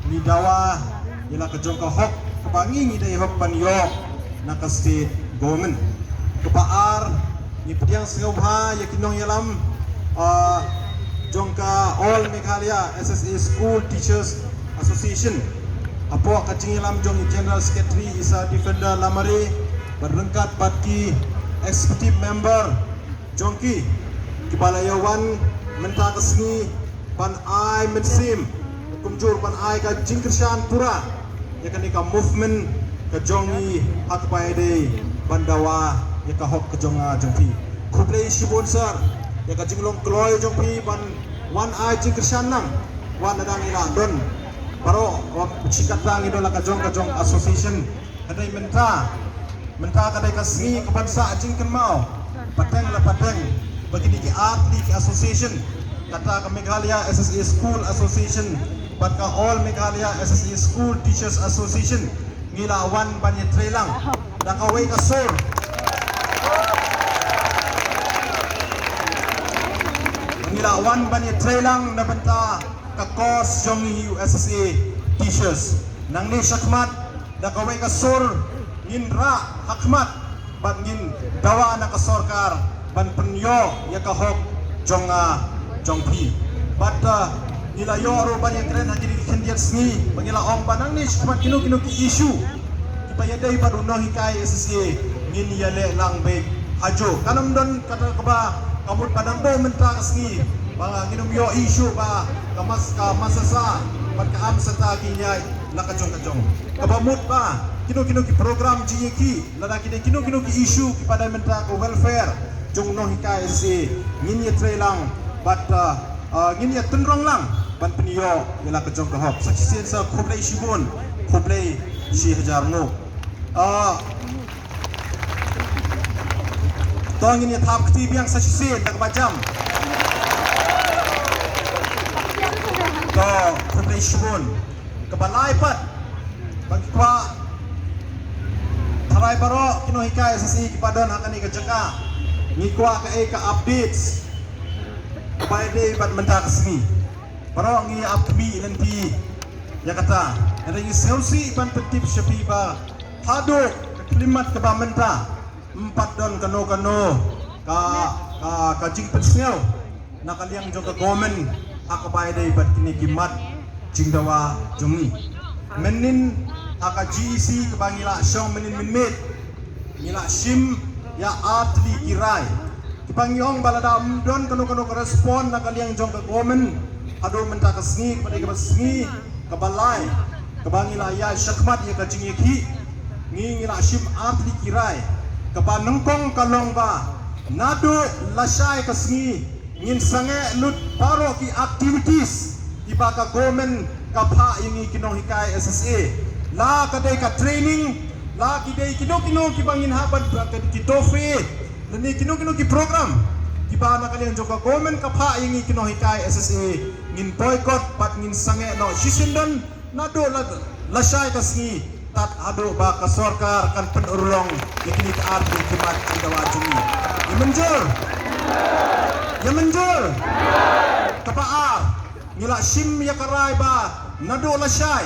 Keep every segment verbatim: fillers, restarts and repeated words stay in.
Ngi dawa ïa la ka jong ka hok kaba ngi ngi dei hok ban ïoh na ka state government. Kaba ar, ngi pdiang sngewbha ïa ki nongïalam, ah, jong ka All Meghalaya S S A School Teachers Association, hapoh ka jingïalam jong i General Secretary Isa Defender Lamare, bad ryngkat bad ki executive member jong ki, kiba la ïa wan mynta ka sngi ban ai mynsiem, kumjuh ban ai ka jingkyrshan pura ïa kane ka movement ka jong ngi ha kaba ïadei ban dawa ïa ka hok ka jong nga jong phi. Khublei shibun sir ïa ka jinglong kloi jong phi ban wan ai jingkyrshan lang, wan lada ngi la don baroh, wan shi katta ngi don la ka jong ka jong association. Hynrei mynta, mynta ka dei ka sngi kaban sah jingkynmaw pateng la pateng ba kine ki artylli ki association, kata ka Meghalaya S S A School Association bad ka All Meghalaya S S A School Teachers Association, ngi la wan ban ïatreilang da kawei ka sur. Ngi la wan ban ïatreilang na bynta ka cause jong ngi, u S S A teachers. Nangne shakhmat da kawei ka sur ngin rah hakhmat bad ngin dawa na ka sorkar ban pynïoh ïa ka hok jong nga jong phi. Bad, uh, ngi la ïoh ruh ban ïakren ha kine ki khyndiat sngi ba ngi la ong ba nangne shakhmat kino kino ki issue kiba ïadei bad u nonghikai S S A ngin ïaleh lang beit hajuh. Kan ym don kata kaba ka mut ba nang bad mynta ka sngi ba ngin ym ïoh issue ba ka mas, ka madrasa bad ka AMC ta ki ïaid la ka jong ka jong. Kaba mut ba kino kino ki program jingïakhih, lada ki dei kino kino ki issue kiba dei mynta ka welfare jong u nonghikai S S A, ngin ïatreilang bad, uh, uh, ngin ïatynrong lang ban pynïoh ïa la ka jong ka hok. Sa shisien sa khublei shibun, khublei shi hajar nguh. Ah, to ngin ïa thap kti biang sa shisien da kaba jam. To, khublei shibun. Kaba lai pat, ba ngi kwah tharai baroh ki nonghikai S S A kiba don ha kane ka jaka, ngi kwah kaei ka updates ba ïadei bad mynta ka sngi. Baroh ngi ap khmih lynti ïa kata. Hynrei ngi sngewsih ban pyntip sha phi ba haduh ka khyllipmat kaba mynta, ym pat don kano kano ka, ka, ka jingpynsngew na ka liang jong ka government ha kaba ïadei bad kine ki mat jingdawa jong ngi. Mynnin ha ka G E C kaba ngi la shong mynnin mynmiet, ngi la shim ïa artylli ki rai kiba ngi ong ba lada ym don kano kano ka respond na ka liang jong ka government haduh mynta ka sngi, kaba dei kaba sngi kaba lai kaba ngi la ïaid shakhmat ïa ka jingïakhih, ngi, ngi la shim artylli ki rai. Kaba nyngkong ka long ba naduh lashai ka sngi ngin sangeh lut baroh ki activities kiba ka government ka phah ïa ngi ki nonghikai S S A. La ka dei ka training, la ki dei kino kino kiba ngin hap ban, ki trophy, lane kino kino ki program kiba na ka liang jong ka government ka phah ïa ngi ki nonghikai S S A, ngin boycott bad ngin sangeh noh shisien don naduh la, lashai ka sngi tad haduh ba ka sorkar kan pynurlong ïa kine ki artylli ki mat jingdawa jong ngi. Ïa mynjur? Ïa mynjur? Kaba ar, ngi la shim ïa ka rai ba naduh lashai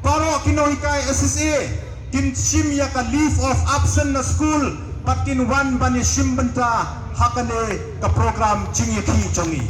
baroh ki nonghikai S S A kin shim ïa ka leave of absence na skul bad kin wan ban ïashim bynta ha kane ka program jingïakhih jong ngi.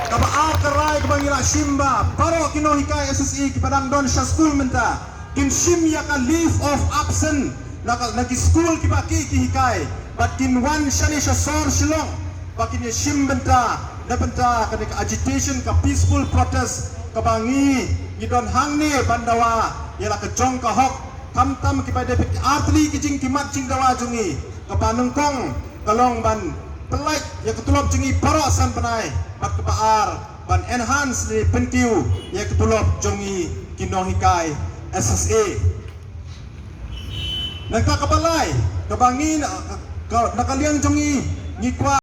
Kaba ar ka rai kaba ngi la shim ba baroh ki nonghikai S S A kiba dang don sha skul mynta kin shim ïa ka leave of absence na ka, na ki skul kiba ki, ki hikai bad kin wan shane sha sor Shillong ba kin ïashim bynta na bynta kane ka agitation, ka peaceful protest kaba ngi, ngi don hangne ban dawa ïa la ka jong ka hok, khamtam kiba dei bad ki artylli ki jing, ki mat jingdawa jong ngi. Kaba nyngkong ka long ban pyllait ïa ka tulop jong ngi baroh san bnai, bad kaba ar ban enhance ne pynkiew ïa ka tulop jong ngi ki nonghikai S S A. Nangta kaba lai kaba ngi na, ka, na ka liang jong ngi ngi kwah